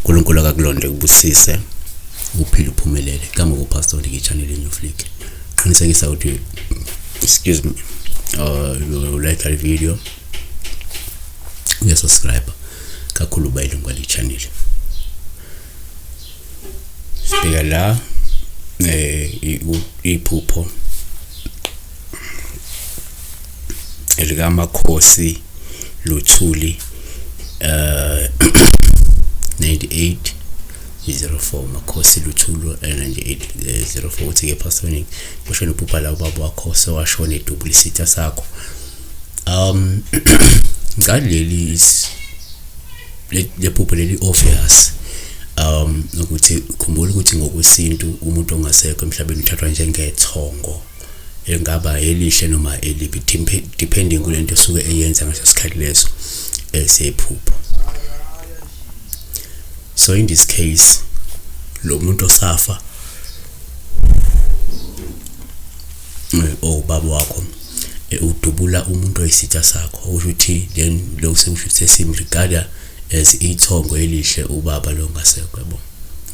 uNkulunkulu akakulonde kubusise uphile uphumelele. Igama nguPastor Ndiki channel New Flick. Qinisekisa ukuthi, excuse me, you like the video, uyasubscribe kakhulu, uba ilungu le channel. Sibheka la iphupho elikaMakhosi Luthuli, 9804, Makhosi Luthulu 9804. Uthi ke, Pastor, kusho uphupha la ubaba wakho sewashona edubula isitha sakho. Ngicela leli lephupho leli obvious, ukuthi khumbula ukuthi ngokwesintu umuntu ongasekho emhlabeni uthathwa njengethongo, engaba elihle noma elibi, depending kulento osuke eyenza ngaleso sikhathi leso esephupho. So in this case, lo muntu osafa, owubaba wakho, udubula umuntu oyisitha sakho, okusho ukuthi then lokho sekusho ukuthi sesimregard as ithongo elihle ubaba lo ngasekho, yabo,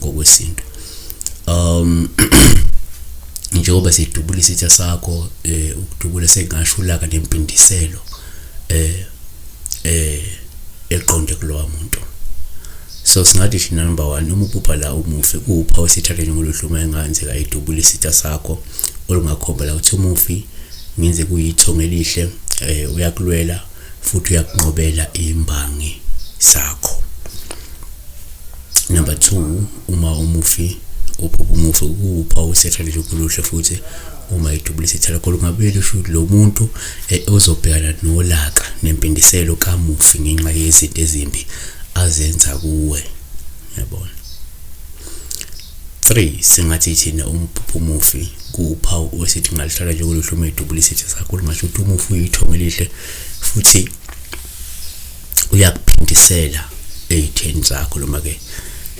ngokwesintu. Njengoba sidubula isitha sakho, ukudubula sengasho ulaka nempindiselo eqonde kulowa muntu. So singathi thina, number 1, uma uphupha la umufi, kuwuphawu esithatha njengoluhle uma engenzeka idubula isitha sakho, olungakhomba la ukuthi umufi ngenze kuyithongo elihle, uyakulwela futhi uyakunqobela imbangi sakho. Number 2, uma umufi uphupha umufi, kuwuphawu esithatha njengoluhle futhi uma idubula isitha lakho, lungabe lusho ukuthi lo muntu uzobhekana nolaka nempindiselo kamufi ngenxa yezinto ezimbi azenza kuwe, yabona. 3, singathi thina umphupho umufi kuwuphawu esithi ngalihlala nje kuluhle uma edubula isitha sakho, lungasho ukuthi umufi uyithongo elihle futhi uyakuphindisela ey'theni zakho noma ke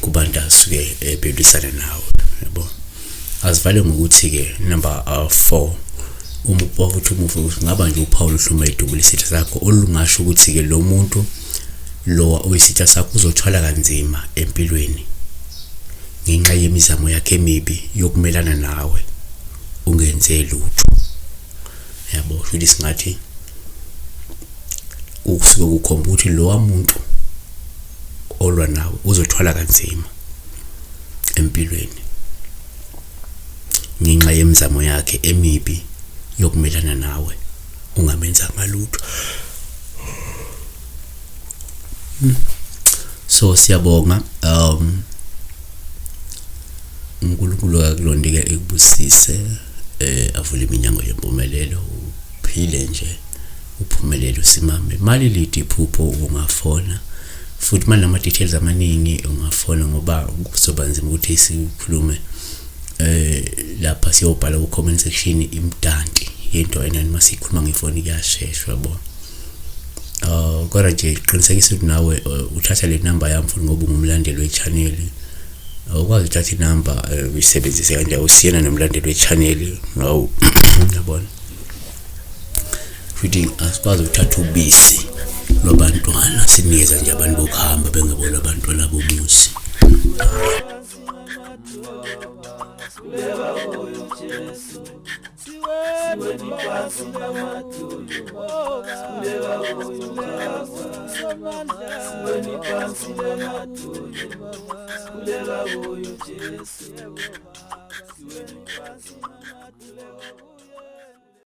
kubantu asuke belwisana nawe, yabo. Asivale ngokuthi-ke number 4, uma ukuthi umufi kungaba nje uphawu oluhle uma edubula isitha sakho, olungasho ukuthi-ke lo muntu lo oyisitha sakho uzothwala kanzima empilweni ngenxa yemizamo yakhe emibi yokumelana nawe ungenze lutho, yabo. Futhi singathi kusuke kukhomba ukuthi lowa muntu olwa nawe uzothwala kanzima empilweni ngenxa yemizamo yakhe emibi yokumelana nawe ungamenzanga lutho. So siyabonga, uNkulunkulu akakulondike, ekubusise, avule iminyango yempumelelo, uphile nje, uphumelele, usimame. Mali lidi iphupho, ungafona futhi manje nama details amaningi, ungafona ngoba kuzoba nzima ukuthi sikhulume lapha, siyobhala ku comment section imdanti yento enani. Masikhuluma ngefoni kuyashesha, yabo. Kodwa nje qinisekisa ukuthi nawe uthatha le number yami futhi ngoba ungumlandeli we-channel. Awukwazi uthatha inamba uyisebenzise kanje, awusiyena nomlandeli we-channel, awu, uyabona. Futhi asikwazi ukuthatha ubisi lwabantwana sinikeza nje abantu bokuhamba bengebona abantwana bomuzi. Siweni phansi namadolo, sikhuleka kuyo Baba. Siweni phansi namadolo, sikhuleka kuyo Jesu. Siweni phansi namadolo.